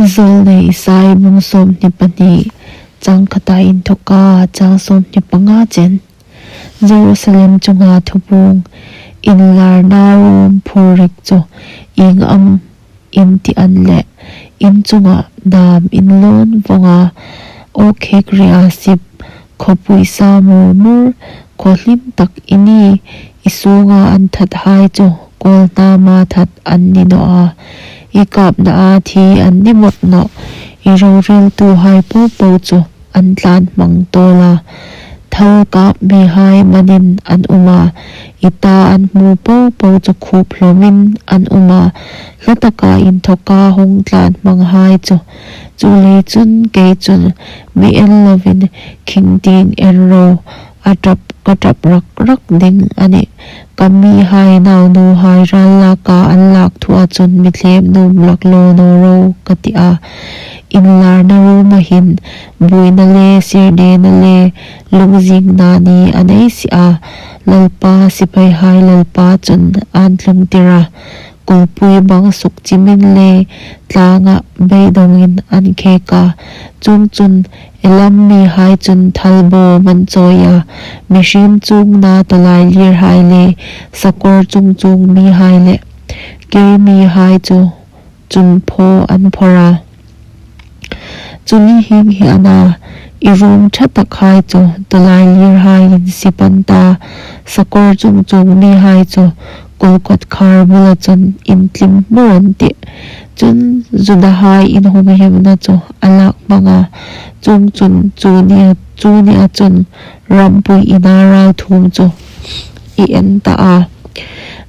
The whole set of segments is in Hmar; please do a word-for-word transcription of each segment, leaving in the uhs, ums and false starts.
Zawlnei Isai bung sawmhni pahni, chang khata inthawka chang sawmhni panga chen. Jerusalem chunga thupuong. Inlarna ruom phurrik chu ieng am in ti an leh, in chunga dam in lawn vawng a, aw khek ria sip, khawpui sa mur mur, khaw hlim tak i ni, i sunga an thathai chu kawl hnama that an ni naw a, i kapna a thi an ni mawk nawh, i roreltuhai popo chu an tlan hmang tawl a, thal kap mihai manin an um a, i ta an hmu popo chu khup hlawmin an um a, hla taka inthawka hung tlan hmanghai chu. Chuleiin chun kei chun mi en lovin khing tieng en ro, a ṭap ka ṭap rak rak ding a nih. Ka mihai naunuhai ral laka an lak thua chun mi thlem nuom laklaw naw ro ka ti a. Inlarna ruoma hin buoina le sirnena le lungzingna ni a nei si a. Lalpa, sipaihai Lalpa chun an tlungtir a. Kulpui bang sukchimin le tlanga beidongin an khek a. Chuongchun Elam mihai chun thalbaw an chawi a, mihriem chungna tawlailirhai le sakawr chung chung mihai le Kir mihai chu chun phaw an phawrh a. Chun hieng hi a na, i ruom ṭha takhai chu tawlailirhaiin sip an ta, sakawr chung chung mihai chu kulkawt khar bula chun intlim hmur an tih. Chun Judahai inhumhimna chu a lak hmang a, chuongchun chu nia, chu nia chun rampui ina ralthuom chu i en ta a.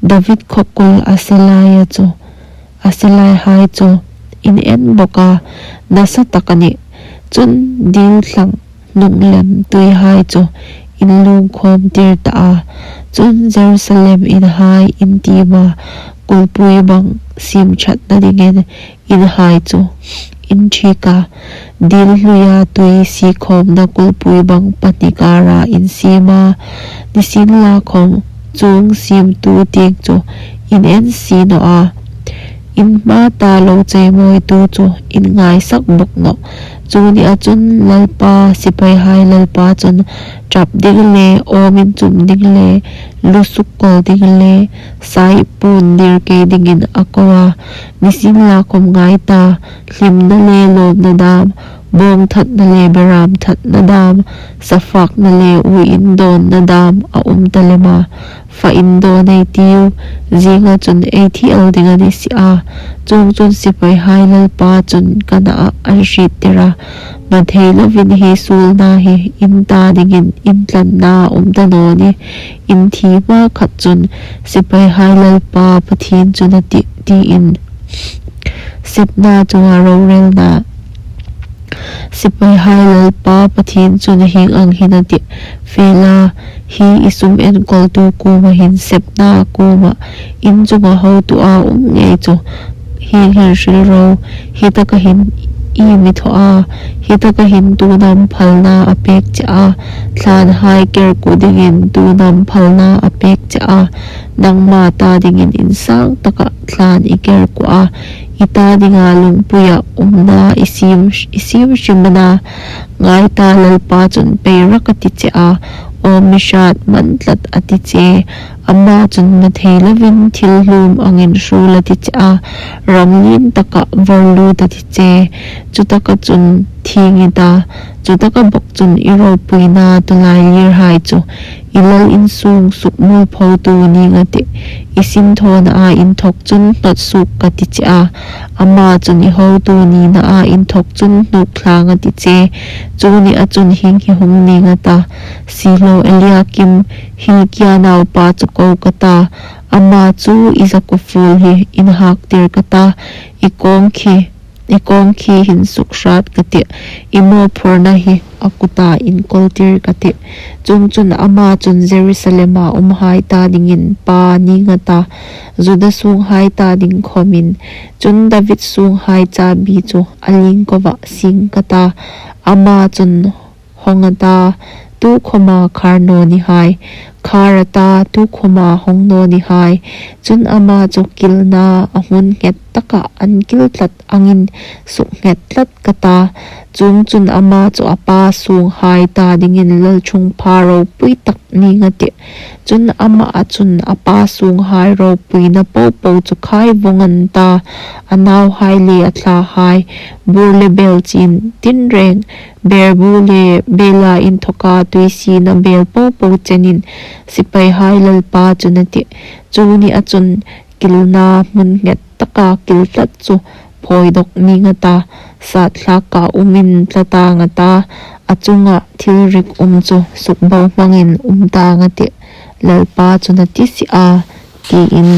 David khawkul a se laia chu, a se laihai chu in en bawk a, nasa tak a nih. Chun dil thlang hnung lem tuihai chu in lungkhawmtir ta a. Chun Jerusalem inhai in tiem a, kulpui bang siem ṭhatna dingin inhai chu in ṭhik a. Dil hluia tui siekhawmna kulpui bang pahni kara in siem a. Nisienlakhawm chuong siemtu tieng chu in en si naw a. In hma ta lo cheimawitu chu in ngaisak bawk nawh. Chu nia chun Lalpa, sipaihai Lalpa chun ṭap ding le awm inchum ding le lu sukkawl ding le sai puon dir kei dingin a ko a. Nisienlakhawm ngai ta, hlimna le lawmna dam, bawng thatna le beram thatna dam, safakna le uoin dawnna dam a um ta lem a. Fa indawn ei tiu, zinga chun ei thi el ding a ni si a. Chuongchun sipaihai Lalpa chun ka naah an hriettir a, ma thei lovin hi suolna hi in ta dingin in tlanna a um ta naw nih. In thi hma khat chun sipaihai Lalpa Pathien chun a tih, tiin. Sepna chunga rorelna. Sipaihai Lalpa Pathien chun hieng ang hin a tih, fe la, hi i sum enkawltu kuoma hin sepna kuoma in chunga hotu a um ngei chu hieng hin hril ro, hi taka hin i mi thaw a, hi taka hin tuin am phalna a pek che a, thlanhai kerkuo dingin tuin am phalna a pek che a, nangma ta dingin insang taka thlan i kerkuo a, i ta dinga lungpuia umna i siem, i siem hrim a na. Ngai ta, Lalpa chun pei rak a ti che a, aw mi hrat man tlat a ti che. Ama chun ma thei lovin thil hlum angin hrul a ti che a, ram lien taka vawr lut a ti che. Chutaka chun thing i ta, chutaka bawk chun i ropuina tawlailirhai chu i lal insung sukmualphotu ning a tih, i sinthawna a inthawk chun hnawt suok ka ti che a, ama chun i hotu nina a inthawk chun hnuk thlang a ti che. Chu nia chun hieng hi hung ning a ta, Silo Eliakim, Hilkia naupa chu ko ka ta, ama chu i zakuo fuol hi inhaktir ka ta, i kawng khi, i kawng khi hin suk hrat ka tih, i mawphurna hi a kuta inkawltir ka tih. Chuongchun ama chun Jerusalema umhai ta dingin pa ning a ta, Juda sunghai ta ding khawmin. Chun David sunghai chabi chu a lieng kova sing ka ta, ama chun hawng a ta, tukhawma khar naw ni hai, khar a ta, tukhawma hawng naw ni hai. Chun ama chu kilna a hmun nghet takah an kil tlat angin suknghet tlat ka ta. Chuongchun ama chu a pa sunghai ta dingin lalṭhungpha ropui tak ning a tih. Chun amah chun a pa sunghai ropuina popo chu khai vawng an ta, a nauhai le a thlahai, bur le bel chin tinreng, berbu le bela inthoka tuisina bel popo chenin sipaihai lalpa chun a tih. Chu nia chun kilna hmun nghet taka kil tlat chu phawi dawk ning a ta, sat thlaka um intla tang a ta, a chunga thilrik um chu sukbohmangin um tang a tih, lalpa chun a ti si a, tiin